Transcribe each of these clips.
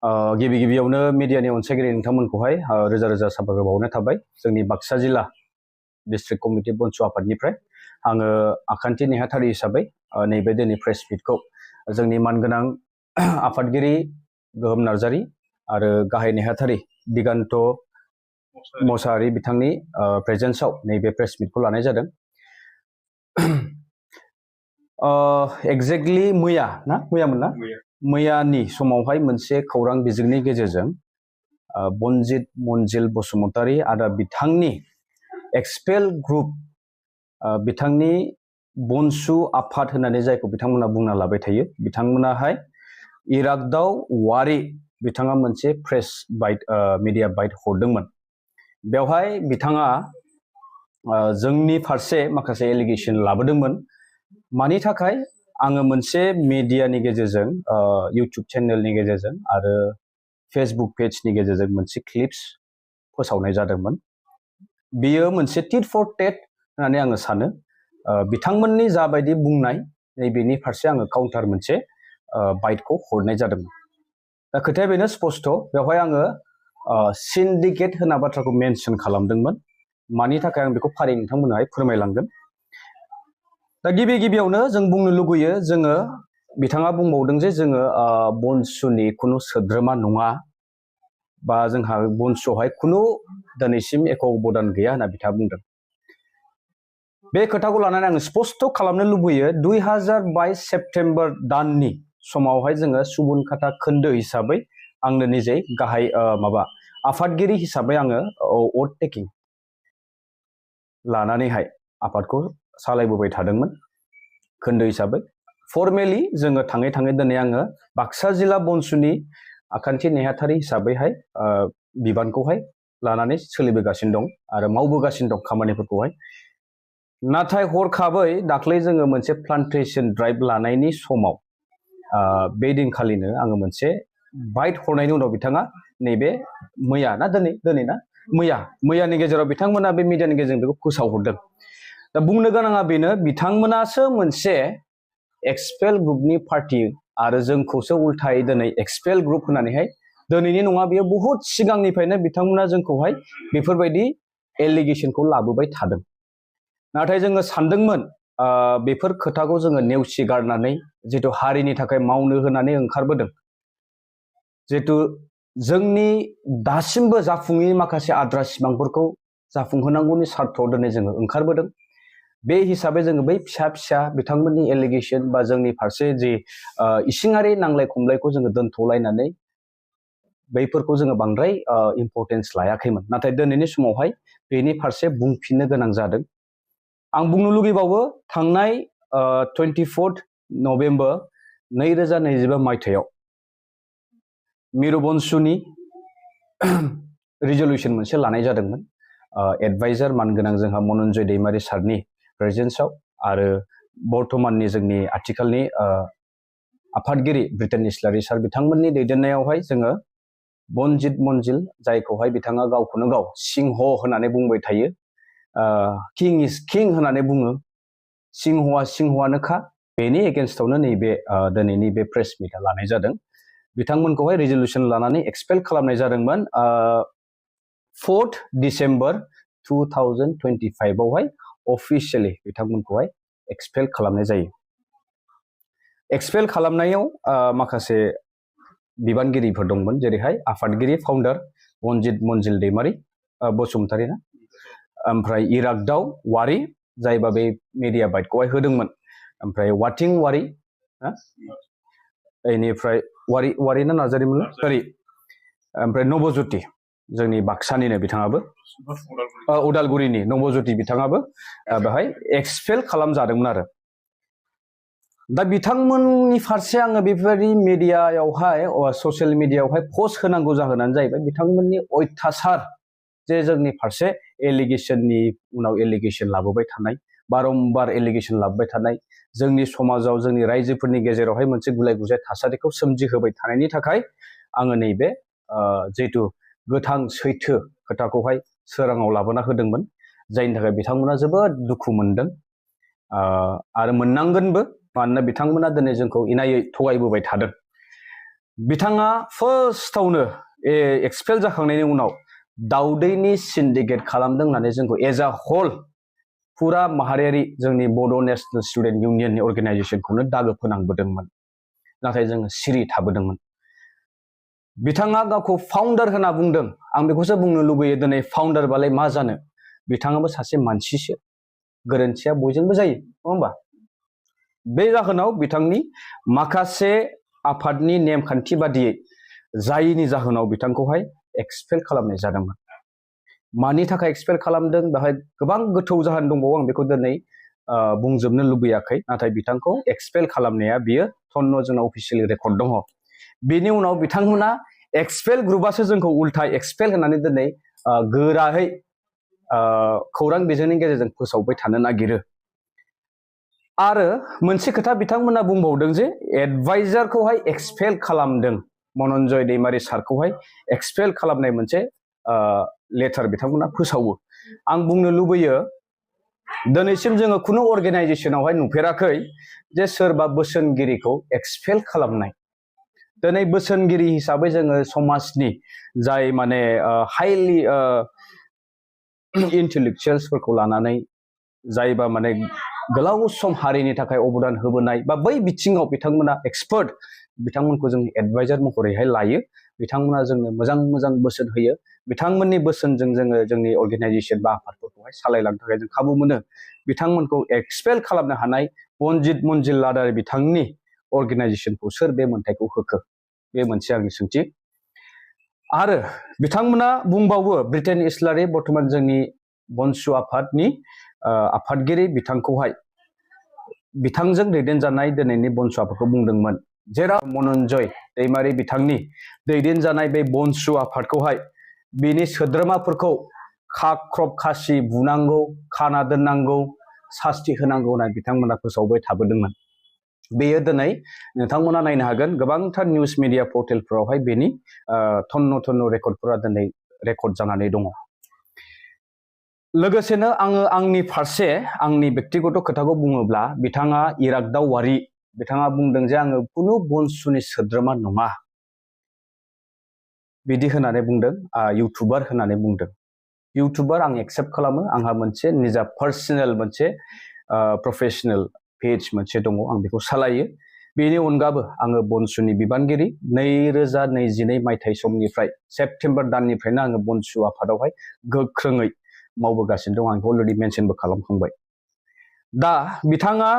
गिबि गिबियावनो मिडियानि अनसायगिरि नोंथांमोनखौहाय रोजा रोजा साबायखर बावनाय थाबाय जोंनि बाक्सा जिल्ला डिस्ट्रिक्ट कमिटि बनसु आफादनिफ्राय आङो आखान्थि नेहाथारि हिसाबै नैबे दिनै प्रेस मिटखौ जोंनि मानगोनां आफादगिरि गोहोम नार्जारि आरो गाहाय नेहाथारि दिगान्त मसाहारि बिथांनि प्रेजेन्सआव नैबे प्रेस मिटखौ लानाय जादों। एक्जेक्टलि मैयानि समावहाय मोनसे खौरां बिजोंनि गेजेरजों बनजित मनजिल बसुमतारी आरो बिथांनि एक्सपेल ग्रुप बिथांनि बनसु आफाद होननानै जायखौ बिथांमोना बुंना लाबाय थायो बिथांमोनाहाय इरागदाव वारि बिथाङा मोनसे प्रेस बाइट मिडिया बाइट हरदोंमोन। बेवहाय बिथाङा जोंनि फारसे माखासे एलिगेसन लाबोदोंमोन। मानि थाखाय आङो मोनसे मिडियानि गेजेरजों इउटुब चेनेलनि गेजेरजों आरो फेसबुक पेजनि गेजेरजों मोनसे क्लिप्स फोसावनाय जादोंमोन। बियो मोनसे टिट फर टेट होननानै आङो सानो। बिथांमोननि जाबायदि बुंनाय नैबेनि फारसे आङो काउन्टार मोनसे बाइटखौ हरनाय जादोंमोन। दा खोथाया बेनो स्पस्ट' बेवहाय आङो सिन्डिकेट होनना बाथ्राखौ मेनसन खालामदोंमोन। मानि थाखाय आं बेखौ फारि नोंथांमोनहाय फोरमायलांगोन। दा गिबि गिबियावनो जों बुंनो लुगैयो जोङो बिथाङा बुंबावदों जे जोङो बनसुनि खुनु सोद्रोमा नङा बा जोंहा बनसुआवहाय खुनु दिनैसिम एख' अबदान गैया होनना बिथाङा बुंदों। बे खोथाखौ लानानै आङो स्पस्ट' खालामनो लुबैयो 2022 सेप्तेम्बर दाननि समावहाय जोङो सुबुनखाता खोन्दो हिसाबै आंनो निजे गाहाय आफादगिरि हिसाबै आङो अथ टेकिं लानानैहाय आफादखौ सालायबोबाय थादोंमोन खोन्दो हिसाबै। फर्मेलि जोङो थाङै थाङै दिनै आङो बाक्सा जिल्ला बनसुनि आखान्थि नेहाथारि हिसाबैहाय बिबानखौहाय लानानै सोलिबोगासिनो दं आरो मावबोगासिनो दं खामानिफोरखौहाय। नाथाय हरखाबै दाख्लै जोङो मोनसे प्लान्टेसन ड्राइभ लानायनि समाव बे दिनखालिनो आङो मोनसे बाइट हरनायनि उनाव बिथाङा नैबे मैयानि गेजेराव बिथांमोना बे मिडियानि गेजेरजों बेखौ फोसावहरदों। दा बुंनो गोनाङा बेनो बिथांमोनासो मोनसे एक्सपेल ग्रुपनि पार्टि आरो जोंखौसो उल्थायै दिनै एक्सपेल ग्रुप होननानैहाय दिनैनि नङा बेयो बहुद सिगांनिफ्रायनो बिथांमोना जोंखौहाय बेफोरबायदि एलिगेसनखौ लाबोबाय थादों। नाथाय जोङो सानदोंमोन बेफोर खोथाखौ जोङो नेवसिगारनानै जिथु हारिनि थाखाय मावनो होनानै ओंखारबोदों, जिहेतु जोंनि दासिमबो जाफुङै माखासे आद्रा सिमांफोरखौ जाफुंहोनांगौनि सार्थआव दिनै जोङो ओंखारबोदों। बे हिसाबै जोङो बै फिसा फिसा बिथांमोननि एलिगेसन बा जोंनि फारसे जि इसिङारि नांलाय खमलायखौ जोङो दोनथ'लायनानै बैफोरखौ जोङो बांद्राय इम्परटेन्स लायाखैमोन। नाथाय दिनैनि समावहाय बेनि फारसे बुंफिननो गोनां जादों। आं बुंनो लुगैबावो थांनाय 24 नभेम्बर 2025 मायथाइयाव मिरु बनसुनि रिजलिउसन मोनसे लानाय जादोंमोन। एडभाइजार मानगोनां जोंहा मनन्जय दैमारि सारनि प्रेजेन्सआव आरो बर्थमाननि जोंनि आथिखालनि आफादगिरि ब्रिटेन इस्लारि सार बिथांमोननि दैदेननायावहाय जोङो बनजित मनजिल जायखौहाय बिथाङा गावखौनो गाव सिंह होननानै बुंबाय थायो, किं इज किं होननानै बुङो, सिंहआ सिंहआनोखा, बेनि एगेन्स्टआवनो नैबे दिनैनि बे प्रेस मिटआ लानाय जादों। बिथांमोनखौहाय रिजलिउसन लानानै एक्सपेल खालामनाय जादोंमोन 4 डिसेम्बर 2025 आवहाय अफिसियेलि बिथांमोनखौहाय एक्सपेल खालामनाय जायो। एक्सपेल खालामनायाव माखासे बिबानगिरिफोर दंमोन, जेरैहाय आफादगिरि फाउन्डार बनजित मनजिल दैमारि बसुमतारी ना, ओमफ्राय इरागदाव वारि जायबा बे मिडिया बाइटखौहाय होदोंमोन, ओमफ्राय वाटिं वारि, बेनिफ्राय वारि ना नार्जारिमोन, सरि, ओमफ्राय नबज्योति जोंनि बाक्सानिनो बिथाङाबो उदालगुरिनि नबज्योति बिथाङाबो बेहाय एक्सपेल खालामजादोंमोन आरो। दा बिथांमोननि फारसे आङो बेफोरबायदि मिडियायावहाय ससियेल मिडियायावहाय पस्ट होनांगौ जाहोनानो जाहैबाय बिथांमोननि अयथासार जे जोंनि फारसे एलिगेसननि उनाव एलिगेसन लाबोबाय थानाय, बारम्बार एलिगेसन लाबोबाय थानाय, जोंनि समाजाव जोंनि रायजोफोरनि गेजेरावहाय मोनसे गुलाय गुजाय थासारिखौ सोमजिहोबाय थानायनि थाखाय आङो नैबे जिहेतु गोथां सैथो खोथाखौहाय सोराङाव लाबोना होदोंमोन, जायनि थाखाय बिथांमोना जोबोद दुखु मोनदों आरो मोननांगोनबो, मानोना बिथांमोना दिनै जोंखौ इनायै थगायबोबाय थादों। बिथाङा फार्स्टआवनो एक्सपेल जाखांनायनि उनाव दाउदैनि सिन्डिकेट खालामदों होननानै जोंखौ एज आ होल फुरा माहारियारि जोंनि बड' नेशनेल स्टुडेन्ट इउनियननि अर्गेनाइजेसनखौनो दागो फोनांबोदोंमोन नाथाय जोङो सिरि थाबोदोंमोन बिथाङा गावखौ फाउन्डार होनना बुंदों आं बेखौसो बुंनो लुबैयो दिनै फाउन्डार बालाय मा जानो बिथाङाबो सासे मानसिसो गोरोन्थिया बयजोंबो जायो नङा होमबा बे जाहोनाव बिथांनि माखासे आफादनि नेमखान्थि बादियै जायनि जाहोनाव बिथांखौहाय एक्सपेल खालामनाय जादोंमोन मानि थाखाय एक्सपेल खालामदों बेवहाय गोबां गोथौ जाहोन दंबावो आं बेखौ दिनै बुंजोबनो लुबैयाखै नाथाय बिथांखौ एक्सपेल खालामनाया बियो थन्न जोंना अफिसियेल रेकर्ड दङ बेनि उनाव बिथांमोना एक्सपेल ग्रुपआसो जोंखौ उल्था एक्सपेल होननानै दिनै गोरायै खौरां बिजोंनि गेजेरजों फोसावबाय थानो नागिरो आरो मोनसे खोथा बिथांमोना बुंबावदों जे एडभाइजारखौहाय एक्सपेल खालामदों मनन्जय दैमारि सारखौहाय एक्सपेल खालामनाय मोनसे लेटार बिथांमोना फोसावो आं बुंनो लुबैयो दिनैसिम जोङो खुनु अर्गेनाइजेसनावहाय नुफेराखै जे सोरबा बोसोनगिरिखौ एक्सपेल खालामनाय दिनै बोसोनगिरि हिसाबै जोङो समाजनि जाय माने हाइलि इन्टेलेक्चुवेल्सफोरखौ लानानै जायबा माने गोलाव सम हारिनि थाखाय अबदान होबोनाय बा बै बिथिङाव बिथांमोना एक्सपार्ट बिथांमोनखौ जों एडभाइजार महरैहाय लायो बिथांमोना जोंनो मोजां मोजां बोसोन होयो बिथांमोननि बोसोनजों जोङो जोंनि अर्गेनाइजेसन बा आफादफोरखौहाय सालायलांनो थाखाय जों खाबु मोनो बिथांमोनखौ एक्सपेल खालामनो हानाय बनजित मनजिल लादार बिथांनि अर्गेनाइजेसनखौ सोर बे मोन्थायखौ होखो बे मोनसे आंनि सोंथि आरो बिथांमोना बुंबावो ब्रिटेन इस्लारि बर्तमान जोंनि बनसु आफादनि आफादगिरि बिथांखौहाय बिथांजों दैदेनजानाय दिनैनि बनसु आफादखौ बुंदोंमोन जेराव मनन्जय दैमारि बिथांनि दैदेनजानाय बे बनसु आफादखौहाय बिनि सोद्रोमाफोरखौ खाख्रब खासि बुनांगौ खाना दोननांगौ सास्ति होनांगौ होननानै बिथांमोना फोसावबाय थाबोदोंमोन बेयो दिनै नोंथांमोना नायनो हागोन गोबांथार निउस मिडिया पर्टेलफोरावहाय बेनि थन्न थन्न रेकर्डफोरा दिनै रेकर्ड जानानै दङ लोगोसेनो आङो आंनि फारसे आंनि व्यक्तिगत खोथाखौ बुङोब्ला बिथाङा इरागदाव वारि बिथाङा बुंदों जे आङो खुनु बनसुनि सोद्रोमा नङा बिदि होननानै बुंदों इउटुबार होननानै बुंदों इउटुबार आं एक्सेप्ट खालामो आंहा मोनसे निजा पार्सनेल मोनसे प्रफेसनेल पेज मोनसे दङ आं बेखौ सालायो बेनि अनगाबो आङो बनसुनि बिबानगिरि 2022 मायथाइ समनिफ्राय सेप्तेम्बर दाननिफ्रायनो आङो बनसु आफादावहाय गोख्रोङै मावबोगासिनो दं आं अलरेडि मेनसनबो खालामखांबाय दा बिथाङा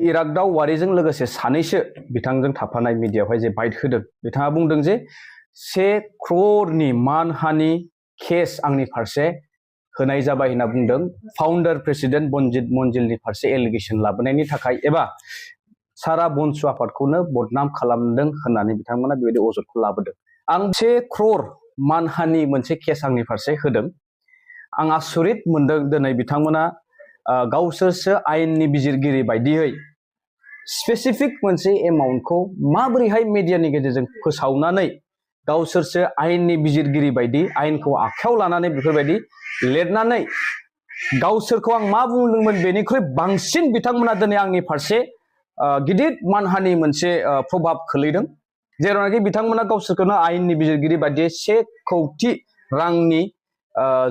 इरागदाव वारिजों लोगोसे सानैसो बिथांजों थाफानाय मिडियायावहाय जे बाइट होदों बिथाङा बुंदों जे 1 crore मानहानि केस आंनि फारसे होनाय जाबाय होनना बुंदों फाउन्डार प्रेसिडेन्ट बनजित मनजिलनि फारसे एलिगेसन लाबोनायनि थाखाय एबा सारा बनसु आफादखौनो बदनाम खालामदों होननानै बिथांमोना बेबायदि अजदखौ लाबोदों आं 1 crore मानहानि मोनसे केस आंनि फारसे होदों आं आसरित मोनदों दिनै बिथांमोना गावसोरसो आयेननि बिजिरगिरि बायदियै स्पेसिफिक मोनसे एमाउन्टखौ माबोरैहाय मिडियानि गेजेरजों फोसावनानै गावसोरसो आयेननि बिजिरगिरि बायदि आयेनखौ आखायाव लानानै बेफोरबायदि लिरनानै गावसोरखौ आं मा बुंदोंमोन बेनिख्रुइ बांसिन बिथांमोना दिनै आंनि फारसे गिदिर मानहानि मोनसे प्रभाब खोलैदों जेरावनाखि बिथांमोना गावसोरखौनो आयेननि बिजिरगिरि बायदियै 1 कौटि रांनि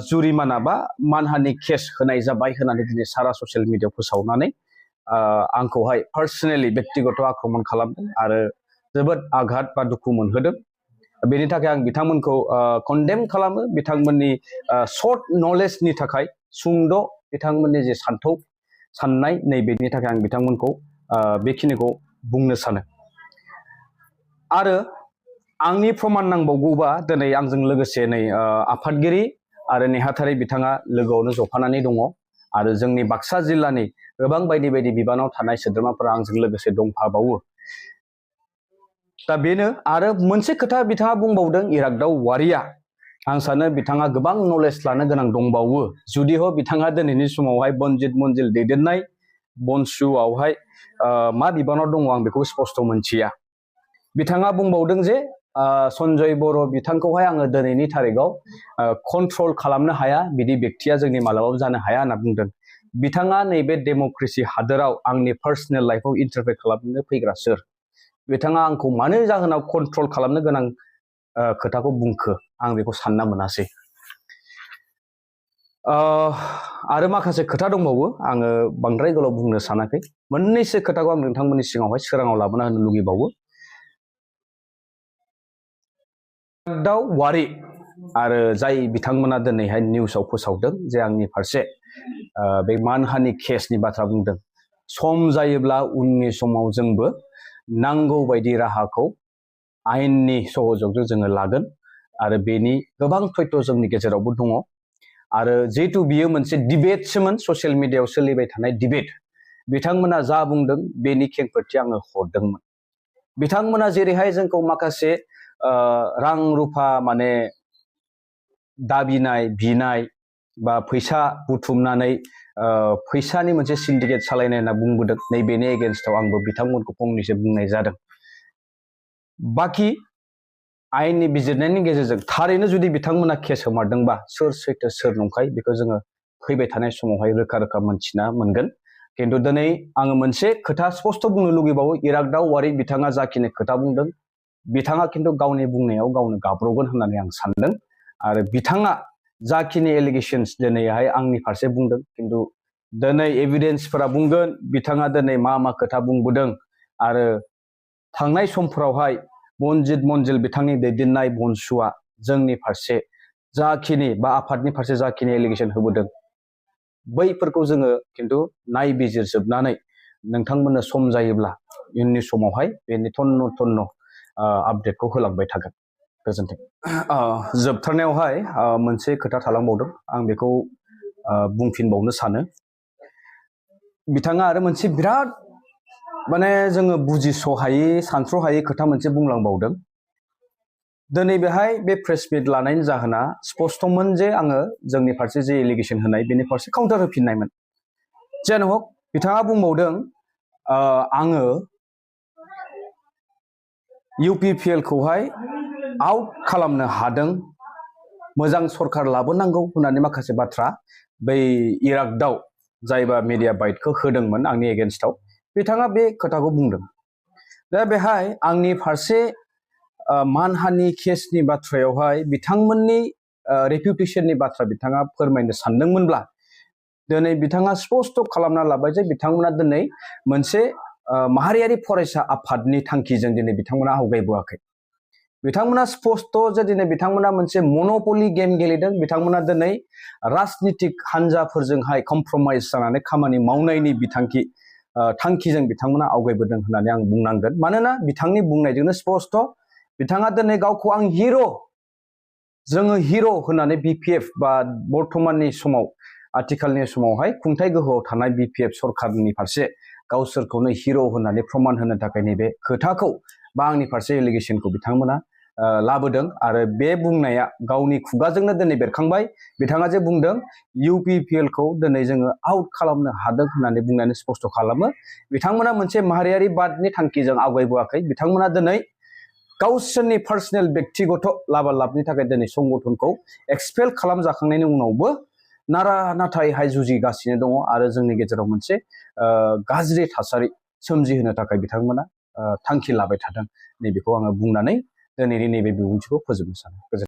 जुरिमाना बा मानहानि केस होनाय जाबाय होननानै दिनै सारा ससियेल मिडियायाव फोसावनानै आंखौहाय पार्सनेलि व्यक्तिगत आक्रमण खालामदों आरो जोबोद आघात बा दुखु मोनहोदों बेनि थाखाय आं बिथांमोनखौ कन्डेम खालामो बिथांमोननि शर्ट नलेजनि थाखाय सुंद' बिथांमोननि जे सान्थौ साननाय नैबेनि थाखाय आं बिथांमोनखौ बेखिनिखौ बुंनो सानो आरो आंनि प्रमान नांबावगौबा दिनै आंजों लोगोसे नै आफादगिरि आरो नेहाथारि बिथाङा लोगोआवनो जफानानै दङ आरो जोंनि बाक्सा जिल्लानि गोबां बायदि बायदि बिबानाव थानाय सोद्रोमाफोरा आंजों लोगोसे दंफाबावो दा बेनो आरो मोनसे खोथा बिथाङा बुंबावदों इरागदाव वारिया आं सानो बिथाङा गोबां नलेज लानो गोनां दंबावो जुदिह बिथाङा दिनैनि समावहाय बनजित मनजिल दैदेननाय बनसुआवहाय मा बिबानाव दङ आं बेखौ स्पष्ट मोनथिया बिथाङा बुंबावदों जे सन्जय बर' बिथांखौहाय आङो दिनैनि थारिखआव कन्ट्रल खालामनो हाया बिदि व्यक्तिया जोंनि मालाबाबो जानो हाया होनना बुंदों बिथाङा नैबे डेम'क्रेसि हादोराव आंनि पार्सनेल लाइफआव इन्टारफेयर खालामनो फैग्रा सोर बिथाङा आंखौ मानो जाहोनाव कन्ट्रल खालामनो गोनां खोथाखौ बुंखो आं बेखौ सानना मोनासै। आरो माखासे खोथा दंबावो आङो बांद्राय गोलाव बुंनो सानाखै। मोननैसो खोथाखौ आं नोंथांमोननि सिगाङावहाय सोराङाव लाबोना होनो लुगैबावो। दाव वारि आरो जाय बिथांमोना दिनैहाय निउसाव फोसावदों जे आंनि फारसे बे मानहानि केसनि बाथ्रा बुंदों। सम जायोब्ला उननि समाव जोंबो नांगौ बायदि राहाखौ आयेननि सहजोंजों जोङो लागोन आरो बेनि गोबां तथ्य जोंनि गेजेरावबो दङ। आरो जिहेतु बियो मोनसे डिबेटसोमोन, ससियेल मिडियायाव सोलिबाय थानाय डिबेट, बिथांमोना जा बुंदों बेनि खेंफोरथि आङो हरदोंमोन। बिथांमोना जेरैहाय जोंखौ माखासे रां रुफा माने दाबिनाय बिनाय बा फैसा बुथुमनानै फैसानि मोनसे सिन्डिकेट सालायनाय होनना बुंबोदों, नैबेनि एगेन्स्टआव आंबो बिथांमोनखौ फंनैसो बुंनाय जादों। बाखि आयेननि बिजिरनायनि गेजेरजों थारैनो जुदि बिथांमोना केस होमारदोंबा सोर सैथो सोर नंखाय बेखौ जोङो फैबाय थानाय समावहाय रोखा रोखा मोनथिना मोनगोन। खिन्थु दिनै आङो मोनसे खोथा स्पष्ट बुंनो लुगैबावो, इरागदाव वारि बिथाङा जाखिनि खोथा बुंदों बिथाङा खिन्थु गावनि बुंनायाव गावनो गाब्रगोन होननानै आं सानदों। आरो बिथाङा जाखिनि एलिगेशन्स दिनैहाय आंनि फारसे बुंदों, खिन्थु दिनै एभिडेन्सफोरा बुंगोन बिथाङा दिनै मा मा खोथा बुंबोदों। आरो थांनाय समफोरावहाय मनजित मन्जिल बिथांनि दैदेननाय बनसुआ जोंनि फारसे जाखिनि बा आफादनि फारसे जाखिनि एलिगेसन होबोदों बैफोरखौ जोङो खिन्थु नायबिजिरजोबनानै नोंथांमोननो सम जायोब्ला इयुननि समावहाय बेनि थन्न थन्न आपडेटखौ होलांबाय थागोन। गोजोन्थों। जोबथारनायावहाय मोनसे खोथा थालांबावदों, आं बेखौ बुंफिनबावनो सानो। बिथाङा आरो मोनसे बिराद माने जोङो बुजिस'हायै सानथ्र'हायै खोथा मोनसे बुंलांबावदों। दिनै बेहाय बे प्रेस मिट लानायनि जाहोना स्पष्टमोन जे आङो जोंनि फारसे जे एलिगेसन होनाय बेनि फारसे काउन्टार होफिननायमोन। जेन हक बिथाङा बुंबावदों आङो UPPLखौहाय आउट खालामनो हादों, मोजां सरकार लाबोनांगौ होननानै माखासे बाथ्रा बै इरागदाव जायबा मिडिया बाइटखौ होदोंमोन आंनि एगेन्स्टआव, बिथाङा बे खोथाखौ बुंदों। दा बेहाय आंनि फारसे मानहानि केसनि बाथ्रायावहाय बिथांमोननि रेपुटेसननि बाथ्रा बिथाङा फोरमायनो सानदोंमोनब्ला दिनै बिथाङा स्पष्ट खालामना लाबाय जे बिथांमोना दिनै मोनसे माहारियारि फरायसा आफादनि थांखिजों दिनै बिथांमोना आवगायबोआखै। बिथांमोना स्पष्ट जे दिनै बिथांमोना मोनसे मन'पलि गेम गेलेदों। बिथांमोना दिनै राजनितिक हान्जाफोरजोंहाय कमप्रमाइज जानानै खामानि मावनायनि थांखिजों बिथांमोना आवगायबोदों होननानै आं बुंनांगोन। मानोना बिथांनि बुंनायजोंनो स्पष्ट बिथाङा दिनै गावखौ आं हिर', जोङो हिर' होननानै BPF बा बर्तमाननि समाव आथिखालनि समावहाय खुंथाय गोहोआव थानाय BPF सरकारनि फारसे गावसोरखौनो हिर' होननानै प्रमान होनो थाखाय नैबे खोथाखौ बा आंनि फारसे एलिगेसनखौ बिथांमोना लाबोदों। आरो बे बुंनाया गावनि खुगाजोंनो दिनै बेरखांबाय। बिथाङा जे बुंदों UPPLखौ दिनै जोङो आउट खालामनो हादों होननानै बुंनानै स्पष्ट खालामो बिथांमोना मोनसे माहारियारि बादनि थांखिजों आवगायबोआखै। बिथांमोना दिनै गावसोरनि पार्सनेल बेक्तिगत लाबालाबनि थाखाय दिनै संगठनखौ एक्सपेल खालामजाखांनायनि उनावबो नारा नाथायहाय जुजिगासिनो दङ आरो जोंनि गेजेराव मोनसे गाज्रि थासारि सोमजिहोनो थाखाय बिथांमोना थांखि लाबाय थादों। नैबेखौ आङो बुंनानै दिनैनि नैबे बिबुंथिखौ फोजोबनो सानो।